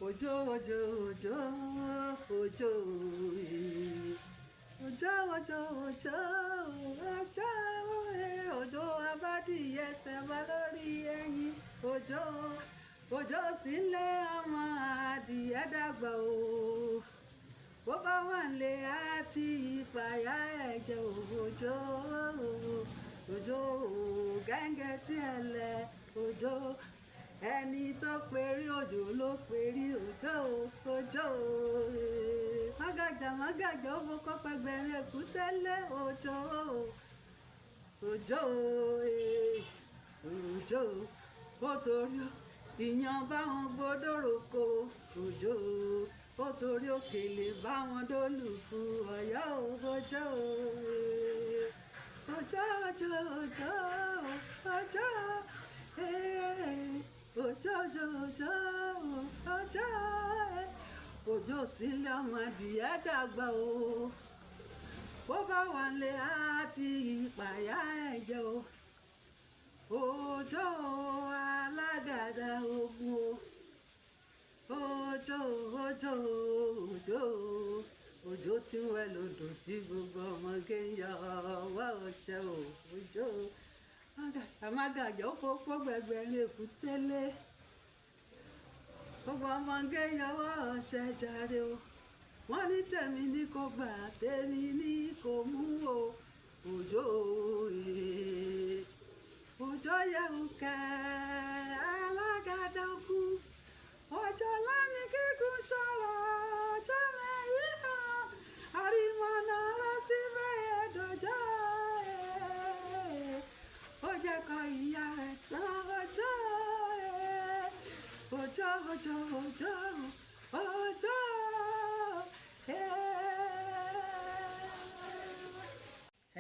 Òjò, òjò, òjò, òjò, eh. Òjò, òjò, òjò, òjò, eh. Òjò abádìyẹ sẹ̀wá lórí ẹyin. Òjò, òjò sílé ọmọ adìyẹ dàgbà o. Bó bá wà nílé àti ìpayà ẹ̀jẹ̀ òjò, òjò, gẹ́gẹ́ tí ẹ lẹ òjò. Ẹni tó perí òjò ló perí òjò, òjò. Mágàjà, mágàjà, ó fọkọ́ pẹgbẹ̀rún èkúté lé òjò, òjò, òjò. Ó torí ìyàn bá wọn gbódòrò ko òjò, ó torí òkèlè bá wọn dólùkù ọ̀yọ́ òjò, òjò, òjò, òjò, òjò, òjò, òjò, òjò, òjò, òjò sílé ọmọ adìyẹ dàgbà o. Bó bá wà nílé àti ìpayà ẹ̀jẹ̀ o. Òjò alágàdá ogun o. Òjò, òjò, òjò, òjò tí ń wẹ̀ lodò tí gbogbo ọmọge ń yọ ọwọ́ ọṣẹ o. Òjò àmàgàjà ó fọpọ́ gbẹgbẹ̀rún èkúté lé. Gbogbo ọmọge ń yọ ọwọ́ ọṣẹ jàre o. Wọ́n ní tèmi ní kò gbà, tèmi ní kò mú o. Òjò, òjò yẹ̀wù kẹ́ alágàdá ogun. Òjò lámì kíkún sọ̀rọ̀, òjò mẹ́yìí hàn. Àrímọ̀nà lọ síbẹ̀ ẹ̀dọ̀jọ́. Ó jẹ́ kọ ìyá ẹ̀ tán òjò. Òjò, òjò, òjò, òjò.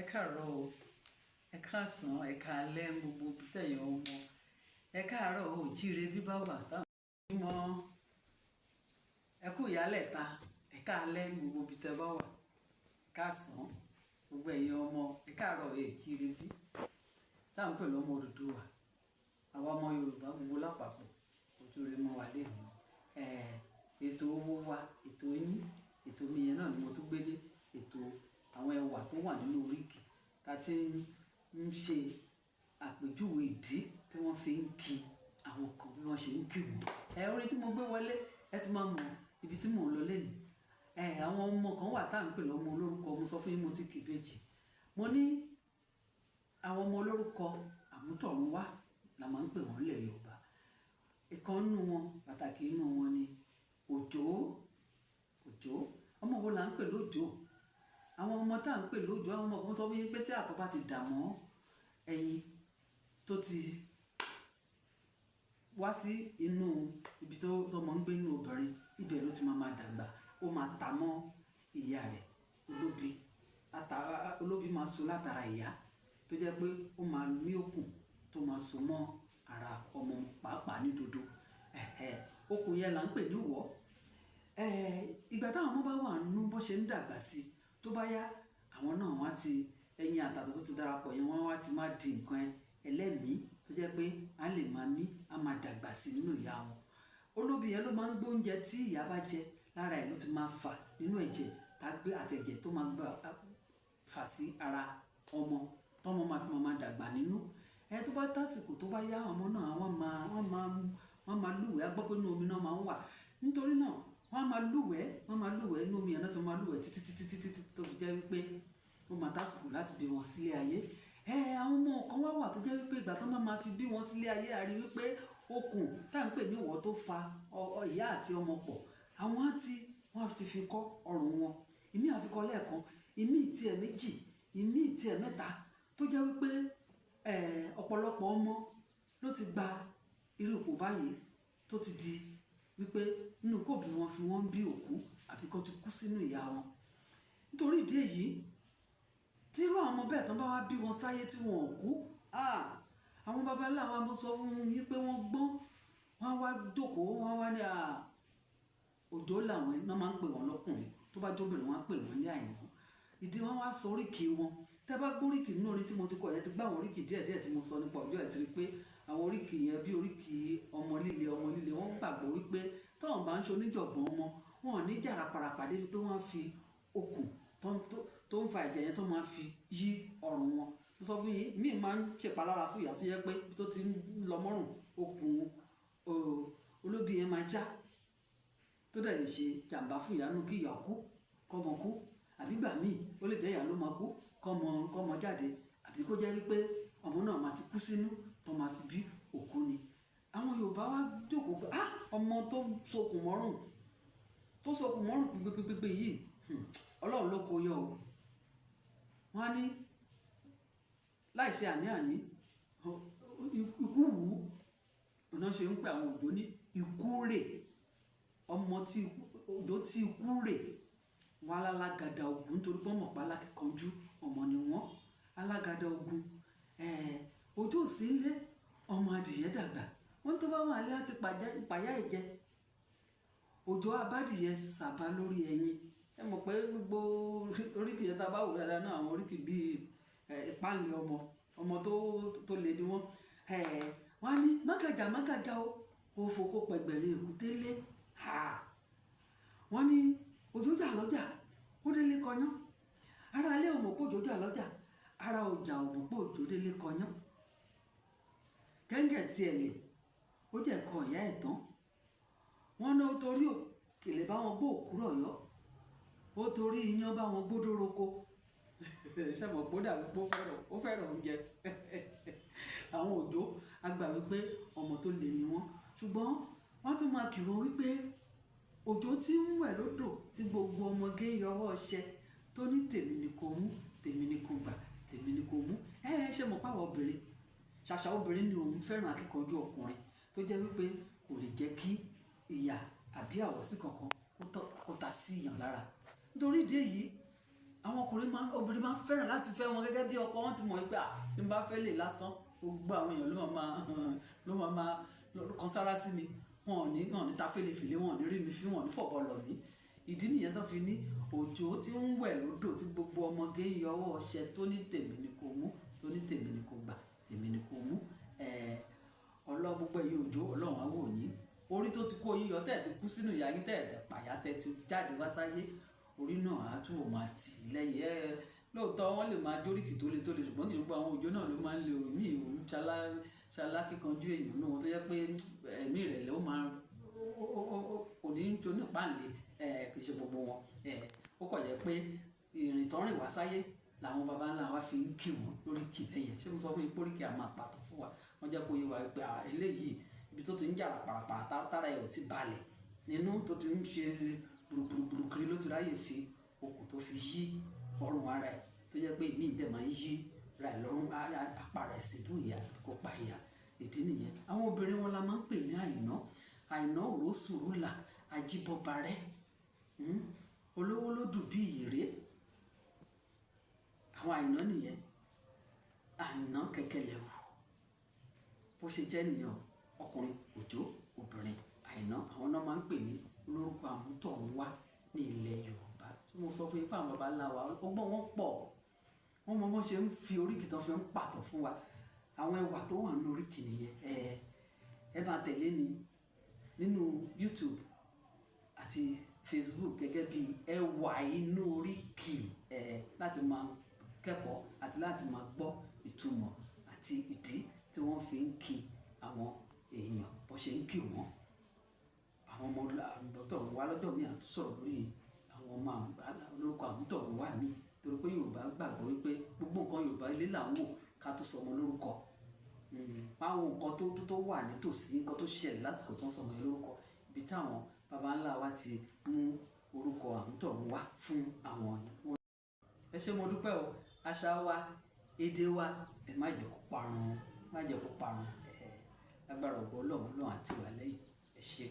Ẹ káàárọ̀ o, ẹ káàsán, ẹ káalẹ́ gbogbo ibi tẹ̀yin ọmọ. Ẹ káàárọ̀ o, jíire bí bá wà táwọn bímọ. Ẹ kú ìyálẹ̀ta, ẹ káalẹ́ gbogbo ibi tẹ́ bá wà. Káàsán, gbogbo ẹ̀yin ọmọ, ẹ káàárọ̀ ẹ jíire bí. Tá ń pè lọ́mọ Odùduwà, àwa ọmọ Yorùbá gbogbo lápapọ̀, ojú rẹ mọ́ wa léèní. Ètò owó wa, ètò yín, ètò mi yẹn náà ni mo tún gbé dé, ètò àwọn ẹwà tó wà nínú oríkì tá ti ń ṣe àpèjúwe ìdí tí wọ́n fi ń kí àwọn kan bí wọ́n ṣe ń kí wọn. Orin tí mo gbé wọlé, ẹ ti máa mọ ibi tí mò ń lọ lénìí. Àwọn ọmọ kan wà tá ń pè lọ́mọ olórúkọ, mo sọ fún yín mo ti kí ìbejì. Mo ní àwọn ọmọ olórúkọ àmútọ̀runwá la máa ń pè wọ́n nílẹ̀ Yorùbá. Ìkan nínú wọn, pàtàkì nínú wọn ni Òjó. Òjó. Ọmọ wo là ń pè lójó? Àwọn ọmọ tá ń pè lójó, àwọn ọmọ kan sọ fún yín pé tí àtọ̀ bá ti dà mọ́ ẹyin tó ti wá sí inú ibi tó ọmọ ń gbé nínú obìnrin, ibẹ̀ ló ti máa ma dàgbà. Ó máa ta mọ́ ìyá rẹ̀. Olóbi, ata, olóbi máa so látara ìyá tó jẹ́ pé ó máa ní okùn tó máa so mọ́ ara ọmọ pàápàá ní dodo. Okùn yẹn là ń pè ní ìwọ̀. Ìgbà táwọn ọmọ bá wà nínú bó ṣe ń dàgbà sí, tó bá yá, àwọn náà wọ́n á ti ẹyin àtàtọ̀ tó ti darapọ̀ yẹn, wọ́n á ti máa di nǹkan ẹlẹ́mìí tó jẹ́ pé a lè máa mí, a máa dàgbà sí nínú ìyá wọn. Olóbi yẹn ló máa ń gbé oúnjẹ tí ìyá bá jẹ lára ẹ̀ ló ti máa fà nínú ẹ̀jẹ̀ tá gbé àti ẹ̀jẹ̀ tó máa gbà fà sí ara ọmọ tọ́mọ máa fi máa dàgbà nínú. Tó bá tásìkò tó bá yá, ọmọ náà wọ́n máa lúwẹ̀ẹ́. A gbọ́ pé inú omi náà máa ń wà. Nítorí náà wọ́n á máa lúwẹ̀ẹ́, wọ́n máa lúwẹ̀ẹ́ inú omi yẹn náà tí wọ́n máa lúwẹ̀ẹ́ títí, títí, títí, títí tó fi jẹ́ wípé ó máa tásìkò láti bí wọn sílé ayé. Àwọn ọmọ kan wà wà tó jẹ́ wípé ìgbà tí wọ́n bá máa fi bí wọn sílé ayé, a rí wípé okùn tá ń pè ní ìwọ̀ tó fa ìyá àti ọmọ pọ̀, àwọn á ti, wọ́n á ti fi kọ́ ọrùn wọn. Ìmí á fi kọ́ lẹ́ẹ̀kan, ìmí tí ẹ méjì, ìmí tí ẹ mẹ́ta tó jẹ́ wípé, ọ̀pọ̀lọpọ̀ ọmọ ló ti gba irú ipò báyìí tó ti di wípé nínú kó bí wọn fi wọ́n bí òkú àbí kó ti kú sínú ìyá wọn. Nítorí ìdí èyí, tí irú àwọn ọmọ bẹ́ẹ̀ tán bá wá bí wọn sáyé tí wọn ò kú, àwọn baba ńlá wa, mo sọ fún yín pé wọ́n gbọ́n, wọ́n á wá jókòó, wọ́n á wá ní, Òjó làwọn náà máa ń pè wọ́n lọ́kùnrin, tó bá jóbìnrin wọ́n á pè wọ́n ní Àìná. Ìdí wọn wá sọ oríkì wọn. Tẹ́ bá gbọ́ oríkì nínú orin tí mo ti kọ yẹn, ti gbọ́ àwọn oríkì díẹ̀ díẹ̀ tí mo sọ nípa Òjó, ẹ ti rí pé àwọn oríkì yẹn bí oríkì ọmọ líle, ọmọ líle, wọ́n gbàgbọ́ wípé tí àwọn wọn bá ń ṣe oníjọ̀gbọ̀n ọmọ, wọn ò ní jà ràpàràpà débi pé wọ́n á fi okùn tó ń fa ẹ̀jẹ̀ yẹn tó máa fi yí ọrùn wọn. Mo sọ fún yín, míì máa ń ṣèpalára fún ìyá tó jẹ́ pé tó ti ń lọ mọ́rùn, okùn olóbi yẹn máa já, tó dẹ̀ lè ṣe jàǹbá fún ìyá náà, kí ìyá kú, kọ́mọ kú. Àbí gbà míì, ó lè jẹ́ ìyá ló máa kú, kọ́mọ jáde, àbí kó jẹ́ wípé ọmọ náà máa ti kú sínú tó máa fi bí òkú ni. Àwọn Yorùbá wá jókòó pé, ah, ọmọ tó sokùn mọ́rùn pípépépé yìí, Ọlọ́run ló kó yọ o. Wọ́n á ní láì ṣe àní-àní, ikú wù ú. Ọ̀nà ṣe ń pè àwọn Òjó ní ikú rè. Ọmọ tí Òjó tí ikú rè, wọn alágàdá ogun, nítorí pé wọ́n mọ̀ pé alákíkanjú ọmọ ni wọ́n, alágàdá ogun. Òjó ò sí nílé, ọmọ adìyẹ dàgbà. Wọ́n tó bá wà nílé á ti pàyà ẹ̀ jẹ. Òjó abádìyẹ sàbá lórí ẹyin. Ẹ mọ̀ pé gbogbo oríkì yẹn, tá a bá wò dáadáa náà, àwọn oríkì bíi ìpáǹle ọmọ, ọmọ tó le ni wọ́n. Wọ́n á ní mágàjà mágàjà o, ó fokó pẹgbẹ̀rẹ̀ èkúté lé. Wọ́n ní Òjó jà lọ́jà, ó délé kọyán. Ará ilé ò mọ̀ pé Òjó jà lọ́jà, ará ọjà ò mọ̀ pé Òjó délé kọyán. Kẹ́ńgẹ̀ tí ẹ lè, ó jẹ́ ẹ̀kọ́ ìyá ẹ̀ tán. Wọ́n ní ó torí òkèlè bá wọn gbó òkúrọ̀ yọ, ó torí iyán bá wọn gbódó roko. Ṣé mọ̀ pé ó dàbí pé ó fẹ́ràn oúnjẹ? Àwọn Òjó, a gbà wípé ọmọ tó le ni wọ́n. Ṣùgbọ́n wọ́n tún máa kì wọ́n wípé Òjó tí ń wẹ̀ lódò tí gbogbo ọmọge ń yọwọ́ ọṣẹ, tó ní tèmi ni kò mú, tèmi ni kò gbà, tèmi ni kò mú. Ẹ ṣé mọ̀ pé àwọn obìnrin, ṣàṣà obìnrin ni òun fẹ́ràn akíkanjú ọkùnrin tó jẹ́ wípé kò lè jẹ́ kí ìyà àbí àwọ̀sí kankan kó ta sí èèyàn lára. Nítorí ìdí èyí, àwọn ọkùnrin máa, obìnrin máa ń fẹ́ràn láti fẹ́ wọn gẹ́gẹ́ bí ọkọ. Wọn ti mọ̀ wípé, à, tí n bá fẹ́ lè lásán, gbogbo àwọn èèyàn ló máa kan sára sí mi. Wọn ò ní ta fèlèfèlè, wọn ò ní rí mi fín, wọn ò ní fọ̀bọ lọ̀ mí. Ìdí nìyẹn tó fi ní Òjó tí ń wẹ̀ lódò tí gbogbo ọmọge ń yọwọ́ ọṣẹ, tó ní tèmi ni kò mú, tó ní tèmi ni kò gbà, tèmi ni kò mú. Gbogbo ẹ̀yin Òjó, Ọlọ́run á wò yín. Orí tó ti kó yín yọ, tẹ́ ẹ̀ ti kú sínú ìyá yín, tẹ́ ẹ̀ pàyà, tẹ́ ti jáde wá sáyé, orí náà á túbọ̀ máa tì í lẹ́yìn. Lóòótọ́ wọ́n lè máa jóríkì tó le tó le, ṣùgbọ́n kì í ṣe gbogbo àwọn Òjó náà ló máa ń le òmíì. Òun ṣalá kíkanjú èèyàn nínú wọn tó jẹ́ pé ẹ̀mí ìrẹ̀lẹ̀ ó máa kò ní tó ní ìpáǹle. Kì í ṣe gbogbo wọn. Ó kàn jẹ́ pé ìrìn tó rìn wá sáyé làwọn baba ńlá wa fi ń kí wọn lórí kì lẹ́yìn. Ṣé mo sọ fún yín pé oríkì a máa pàtó fún wa? Wọ́n jẹ́ kó yé wa pé eléyìí, ibi tó ti ń jà ràpàràpà, tára ẹ̀ ò ti balẹ̀ nínú, tó ti ń ṣe gbùrùgbùrù kiri, ló ti ráyè fi okùn tó fi yí ọrùn ara ẹ̀, tó jẹ́ pé ìmíì dẹ̀ máa ń yí ra ẹ̀ lọ́rùn, apá rẹ̀ sínú ìyá kó pa ìyá. Ìdí nìyẹn. Àwọn obìnrin wọn la máa ń pè ní Àìná. Àìná òrósùrùlà, ajíbọ́barẹ́, olówó ló dùn bí ìré. Àwọn Àìná nìyẹn. Àìná kẹ̀kẹ́lẹ̀wù. Bó ṣe jẹ́ nìyẹn. Ọkùnrin Òjó, obìnrin Àìná. Àwọn náà máa ń pè ní olórúkọ àmútọ̀runwá ní ilẹ̀ Yorùbá. Tí mo sọ fún yín pé àwọn baba ńlá wa, ọgbọ́n wọn pọ̀. Wọ́n mọ bọ́n ṣe ń fi oríkì tán fi ń pàtó fún wa. Àwọn ẹwà tó wà nínú oríkì nìyẹn. Ẹ máa tẹ̀lé mi nínú YouTube àti Facebook gẹ́gẹ́ bí Ẹwà Inú Oríkì, láti máa kẹ́kọ̀ọ́ àti láti máa gbọ́ ìtumọ̀ àti ìdí tí wọ́n fi ń kí àwọn èèyàn bó ṣe ń kí wọ́n. Àwọn ọmọ àmútọ̀runwá, lọ́jọ́ mi a tún sọ̀rọ̀ lórí àwọn ọmọ olórúkọ àmútọ̀runwá mi, torí pé Yorùbá gbàgbọ́ wípé gbogbo nǹkan Yorùbá, ilé là ń wò ká tó sọ ọmọ lórúkọ. Báwo nǹkan tó wà nítòsí, nǹkan tó ṣẹlẹ̀ lásìkò tó ń sọ ọmọ yẹn lórúkọ, ibi tí àwọn baba ńlá wa ti mú orúkọ àmútọ̀runwá fún àwọn. Ẹ ṣé, mo dúpẹ́ o. Àṣà wa, èdè wa, ẹ má jẹ́ kó parun, má jẹ́ kó parun. Lágbára ògo Ọlọ́run, Ọlọ́run á tì wá lẹ́yìn. Ẹ ṣé.